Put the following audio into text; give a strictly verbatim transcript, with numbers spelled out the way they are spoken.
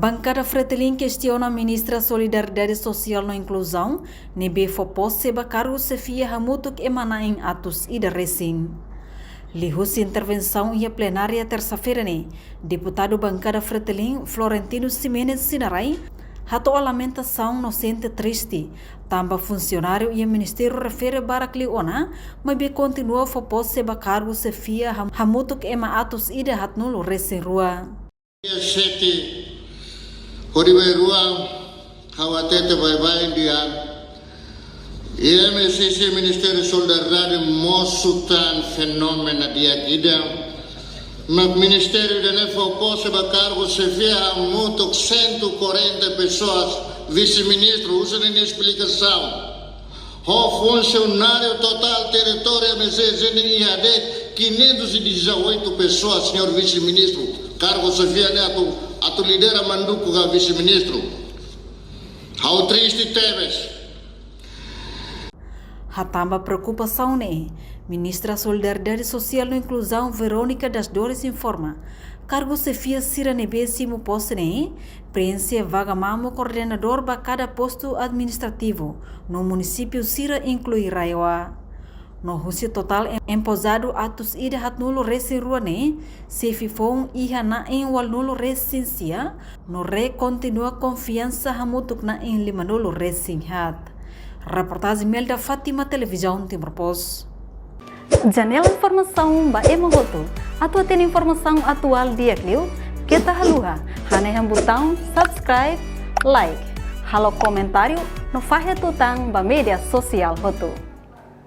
Bankada Fretilin kestiona Ministra Solidariedade Sosiál no Inkluzaun ne'ebé fó pose ba kargu xefia hamutuk ema na'in atus ida resin. Liuhusi intervensaun iha plenária tersa-feira ne'e, deputadu bankada Fretilin Florentino Ximenes Sinarai hato'o lamentasaun no sente triste tanba funsionáriu iha ministériu refere barak liu ona, maibé kontinua fó pose ba kargu xefia ham-, hamutuk ema atus ida haatnulu resin rua. Dia sete, hori bai rua, ha'u hatete baibain dehan, I M S C Ministériu Solidariedade mosu tan fenómenu di'ak ida. Mak ministériu ida-ne'e fó pose ba kargu xefia hamutuk cento e quarenta pessoas, vise-ministru, husu ninia esplikasaun. Ho funsionáriu totál territóriu M S C iha de'it quinhentos e dezoito pessoas, señór vise-ministru. Kargu xefia ne'e atu, atu lidera manduku ka vise-ministru. Ha'u triste tebes. Hatán ba preokupasaun ne'e, Ministra Solidariedade Sosiál no Inkluzaun Verónica das Dores informa, kargu xefia sira ne'ebé simu pose ne'e preenxe vaga mamuk koordenadór ba kada postu administrativu no munisípiu sira, inklui RAEOA. No husi totál em-, empozadu atus ida haatnulu resin rua ne'e, xefe foun iha na'in ualunulu resin sia, no RAEOA kontinua konfiansa hamutuk na'in limanulu resin haat. Reportajen Melda Fátima, Televizaun Timor Post. Janela informasaun ba ema hotu. Atu hatene informasaun atuál di'ak liu, keta haluha hanehan butaun subscribe, like, halo komentáriu no fahe tutan ba média sosiál hotu.